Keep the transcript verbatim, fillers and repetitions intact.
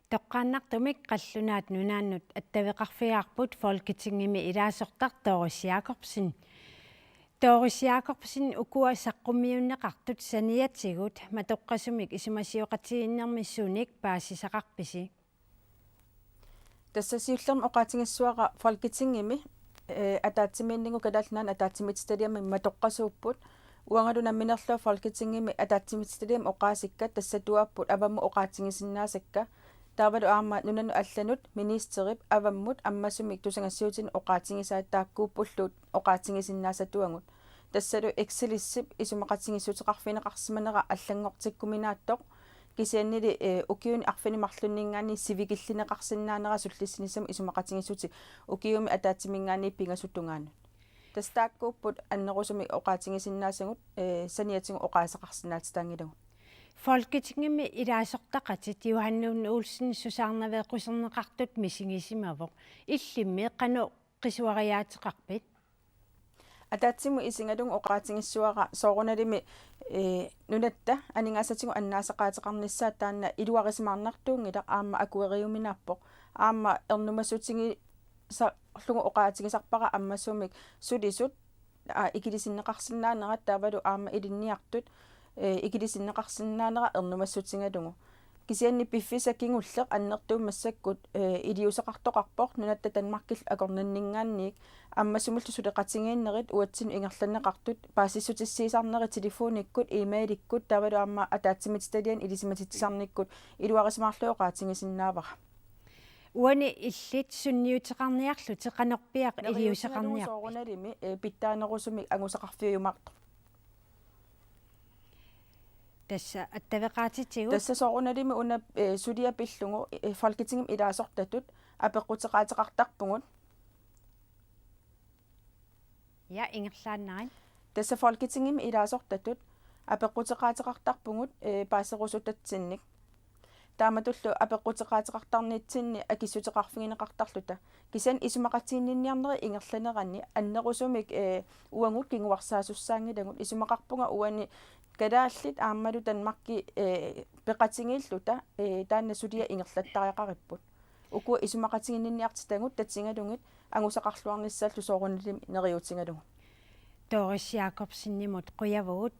Toqqaannartumik Qallunaat Nunaannut attaveqarfigaarput Folketingimi ilaasortaq Doris Jakobsen. Doris Jakobsen, ukua saqqummiunneqartut saniatigut matoqqasumik isumasioqatigiinnermi sunik paasisaqarpisi? Tassa siullermik oqaatigissavara Folketingimi, eh, ataatsimiinninnguup Kalaallit Nunaanni ataatsimiititaliami matoqqasuupput. Uangalu nammineerlunga Folketingimi ataatsimiititaliami oqaasikkat tassatuaapput avammut oqaatigisinnaasakka. Taavalu aamma nunanut allanut ministerip avammut ammasumik tusagassiuutinut oqaatigisaat taakkuuppullu oqaatigisinnaassatuagut. Tassalu Excelistip isumaqatigiissuteqarfigineqarsimanera allanngortikkuminaattoq, kisiannili, eh, ukiuni arfineq-marlunninngaanniit sivikillineqarsinnaanera sullissinissamut isumaqatigiissutit ukiumi ataatsimiingaanniit pingasut tungaanut. Tassa taakkuupput annerusumik oqaatigisinnaasagut, eh, saniatigut oqaaseqarsinnaatitaanngilagut. Folketingimi ilaasortaqatit Johan Lund Olsen susaarnaveeqquserneqartut misigisimavoq. Illimmi qanoq qisuariaateqarpit? Ataatsimut isigalugu oqaatigissavara soorunalimi, eh, nunatta aningaasatigut annaasaqaateqarnissaat taanna iluarisimaarnartuunngilaq aamma akueriuminaappoq. Aamma ernumassutigisarlugu oqaatigisarpara ammasumik sulisut, aa, ikilisinneqarsinnaanerat taavalu aamma ilinniartut, eh, ikilisinneqarsinnaanerat ernumassutigalugu. Kisianni piffissaq kingulleq annertuumik massakkut, eh, iliuuseqartoqarpoq nunatta Danmarkillu akornanninngaanniit, ammasumillu suleqatigiinnerit uatsinnut ingerlanneqartut, paasissutissiisarnerit telefonikkut, e-mailikkut, taavalu aamma ataatsimiititaliani ilisimatitsisarnikkut iluarisimaarlugit oqaatigisinnaavara. Uani illit sunniuteqarniarlutit qanorpiaq iliuuseqarniarpit? Soorunalimi, eh, pitsaanerusumik angusaqarfiujumaartoq. Tassa attaveqaatitigut. Tassa soorunalimi una, eh, suliaq pillugu, eh, Folketingimi ilaasortatut apeqquteqaateqartarpugut. Ja, ingerlaannarit. Tassa Folketingimi ilaasortatut apeqquteqaateqartarpugut, eh, paaserusutatsinnik. Taamatullu apeqquteqaateqartarnitsinni akissuteqarfigineqartarluta. Kisianni isumaqatiginninniarnerit ingerlaneranni annerusumik, eh, uagut kinguarsaasussaanngilagut. Isumaqarpunga uani kalaallit aammalu Danmarki, eh, peqatigiilluta, eh, taanna suliaq ingerlattariaqaripput. Ukua isumaqatiginninniartitagut tatigalugit angusaqarluarnissaallu soorunalimi neriuutigalugu. Doris Jakobsenimut qujavugut.